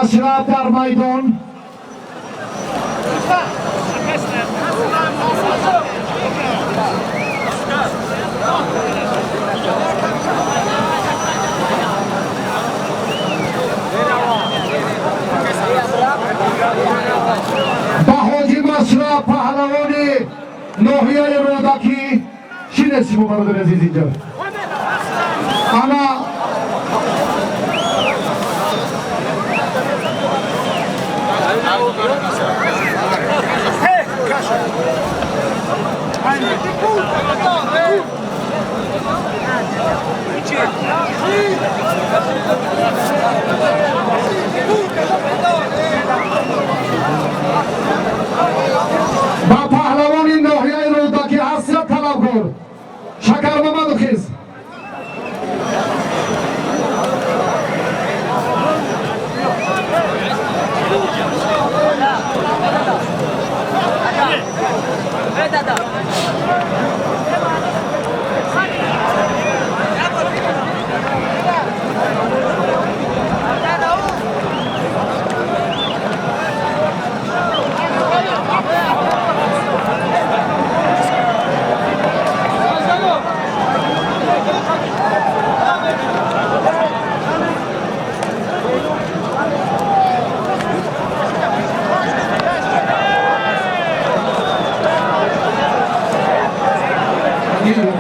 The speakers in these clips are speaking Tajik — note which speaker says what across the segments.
Speaker 1: Машраб дар майдон. Ба Ҳоҷи Машраб, паҳлавони ноҳияи Рӯдакӣ. Шинед шумо, бародари азиз, инҷо. Ана ба паҳлавони ноҳияи Рӯдакӣ ҳастият талабкор Шакармамаду хез.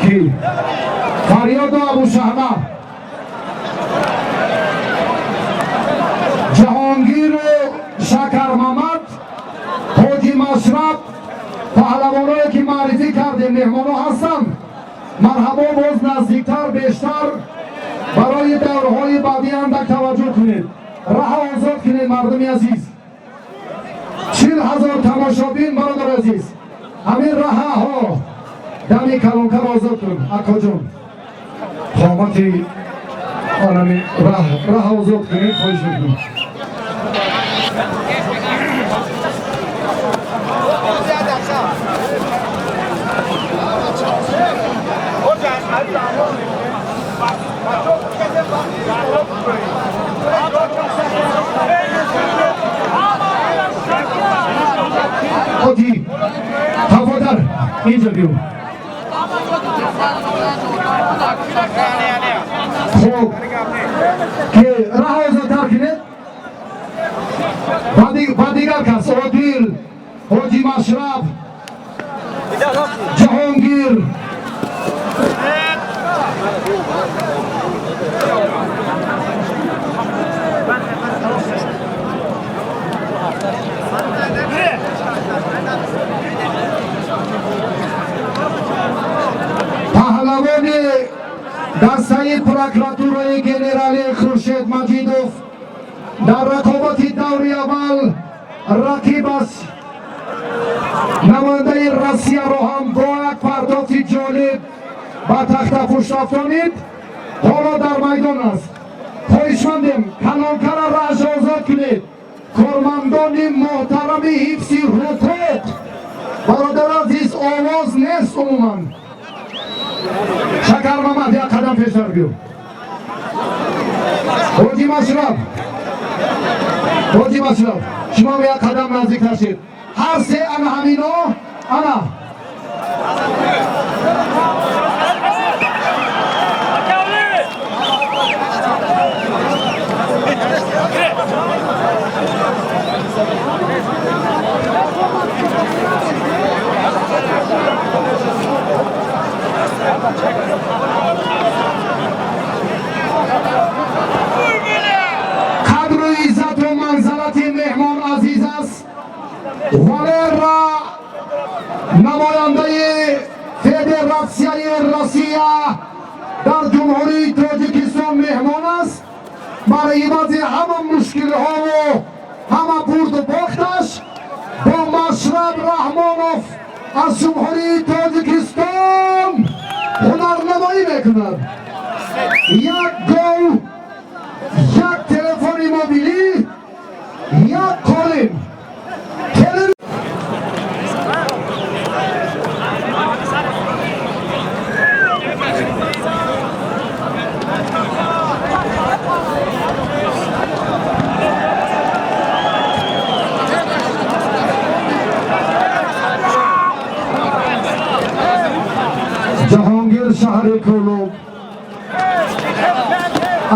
Speaker 1: Ки Фарёду Абушаҳма, Ҷаҳонгиру Шакармамад, Ҳоҷи Машраб, паҳлавоное ки маърифӣ кардем, меҳмонҳо ҳастанд. Марҳабо, боз наздиктар, бештар барои даврҳои баъдӣ андак таваҷҷӯҳ кунед, раҳа озод кунед. Мардуми азиз, 40 000 тамошобин, бародар азиз, ҳамин раҳаҳо дами калонкар озод кун. Акоҷон, қомати анами раҳ озод кунед, хоҳиш мекунам. Оди ҳафотар, инҷо биё. Хуб, ки раҳ озодтар кунед ба дигар кас. Одил, Ҳоҷи Машраб, Ҷаҳонгир. Паҳлавони дастаи прокуратураи генералии Хуршед Маҷидов дар рақобати даври аввал рақибаш, намояндаи Россияро ҳам бо як пардохти ҷолиб ба тахтапушт афтонид. Ҳоло дар майдон аст. Хоҳишмандем, калонкара раҳш озод кунед. Кормандони муҳтарами ҳифзи ҳуқуқ, бародар азиз, овоз нест умуман. Шакармамад, як қадам пештар биё. Ҳоҷи Машраб, Ҳоҷи Машраб, шумо як қадам наздиктар шед. Ҳар се ана ҳамино ана. Қадру иззату манзалати меҳмон азиз аст. Валера, намояндаи Федератсияи Россия дар Ҷумҳурии Тоҷикистон меҳмон аст. Бар ивази ҳама мушкилиҳову ҳама бурду бохташ бо Машраб Раҳмонов аз Ҷумҳурии Тоҷикистон ҳунарнамоӣ мекунад. Як гов, як телефони мобилӣ, як қолин.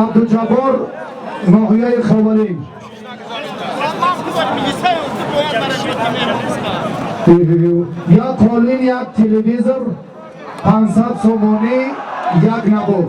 Speaker 1: Абдуҷаббор, ноҳияи Ховалинг. Як қолин, як телевизор, 500 сомонӣ, як набор.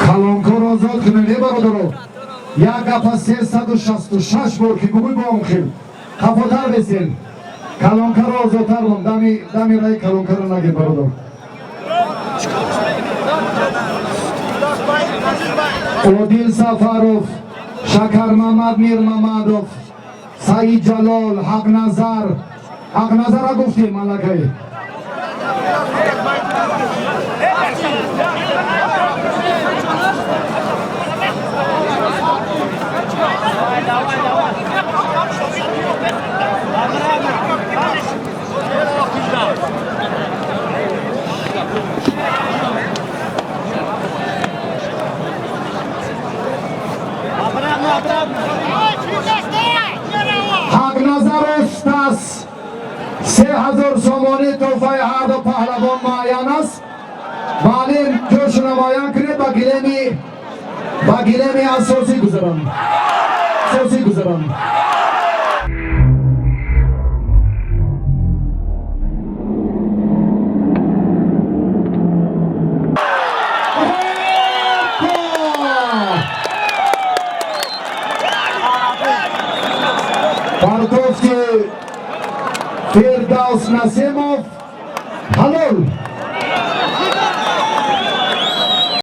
Speaker 1: Калонкоро озод кунед, е бародаро. Як гапа 366 бор ки бугӯй, бо он хел қафотар бесен. Калонкаро озодтар мон, дами дами раи калонкаро нагир, бародар. Одил Сафаров, Шакармамад Мирмамадов, Саид Ҷалол, Ҳақназар. Ҳақназара гуфтем аллакай. Ҳақназару Стас, 3000 сомонӣ тӯҳфаи ҳарду паҳлавон муайян аст. Маълим, ҷӯшу намоян кунед, ба гилеми асосӣ гузаранд, асосӣ гузаранд. Опа! Партофти Фирдавс Насимов ҳалол.